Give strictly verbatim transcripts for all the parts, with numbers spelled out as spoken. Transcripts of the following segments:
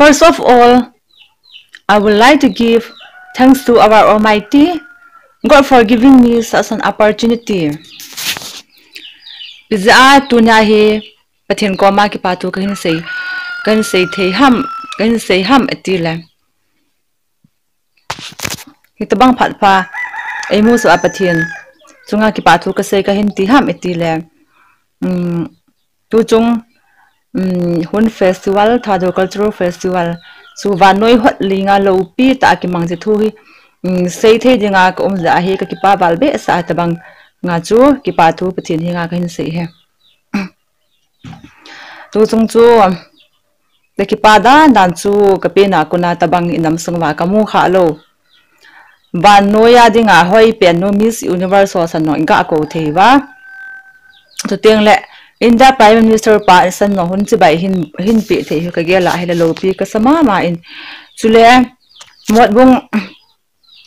First of all, I would like to give thanks to our Almighty God for giving me such an opportunity. Ijeh a tunia hi Pathen koma kipa thu kahin sei, kahin sei thei ham, kahin sei ham ati le. Hitobang phat pha eimusah a Pathen chunga kipa thu kasei kahin ti ham ati le. Um, tuchung, um, Hun Festival, Thadou Cultural Festival chu vannoi hot linga loupi tah a kimang chi thu hi, um, sei thei dinga ka um jeh a hi kakipa val behsah a, tabang nga chu kipa thu Pathen henga kahin sei e. Tuchung chu, kakipa dan dan chu kapen a kona tabang inam sung uva kamu kha lou. Vannoi a dinga hoi pen nu Miss Universe ho san jong iga kou thei uva. Chuteng le India Prime Minister pa san jong hun chibai hin, hin pe thei hi kagel a hile loupi kasa mama in. Chule Motbung,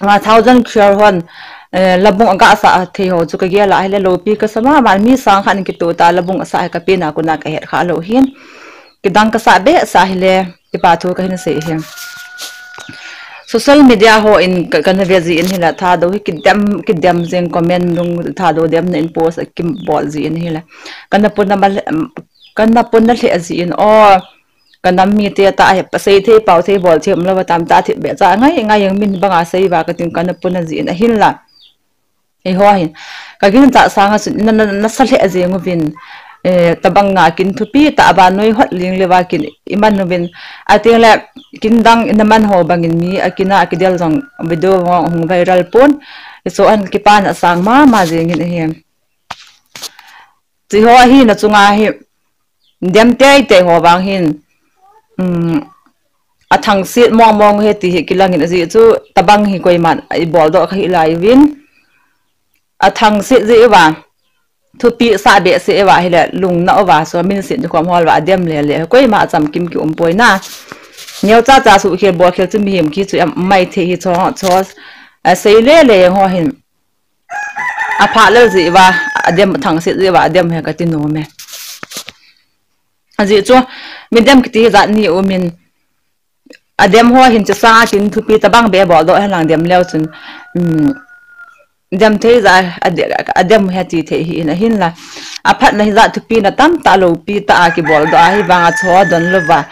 a, Thousand Crore hon, eh, labung aga sah thei ho chu kagel a hile loupi kasa mama, mi sang khat in kitoh tah a labung asah hi kapen a kona kahet kha lou hin. Kidang kasah behsah hile kipa thu kahin sei hi. Social media ho in ka, kana ve jin hile Thadou hi kidem, kidem jing, comment nung Thadou demna in post akibol jin hile. Kana puna mal, kana puna lheh jin o. Ka nam mite tah hi, pasei thei, pao thei, bol thei, umlou va tam tah thei, behcha ngai, ngai jeng min banga sei uva kating kana puna jin ahinla. Eiho hin. Ka ginchat sanga chun, na, na, nasa lheh jeng uvin, eh, tabang nga kin thupi tah a vannoi hot ling le uva kin iman uvin. Ateng le, kin dang ina man ho bangin mi, akina, akidel jong video hung viral pon. Hichu an kipana sang mama jengin ahi. Chiho ahina chunga hi, dem teitei ho vang hin, um, athangsit mong mong hi ti hi kilangin ajeh chu tabang hi koiman ibol doh kha hih lai uvin. Athangsit jeh uva, thupi sah behseh uva hile lungna uva, so min sit ni khom hol uva adem le le, koima achamkim ki um poi na. Neo cha cha suh khel bol khel chu mihem ki chu amai thei hi cho, cho, asei le le jeng ho hin. Apha lel jeh uva, adem thangsit jeh uva, adem hi kati nom e. Ajeh chu, midem kiti jat ni umin, adem ho hin chu sanga kin thupi tabang beh bol doh henlang dem leu chun, um, dem thei jeh a, ade-, adem hi ati thei hi in ahinla. Aphatna hi jat thupi na tamtah loupi tah a kibol doh ahi vanga cho don louva.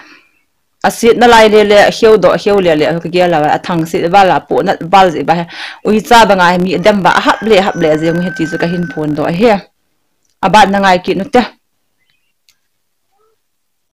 Asit nalai le le, akheu doh, akheu le le, kagel a, athangsit val a, apohnat val jeh uva hi. Uicha banga hi mi adem uva, ahap le, ahap le, jeng u hi ti chu kahin phondoh ahi. Abatna ngai kit ute.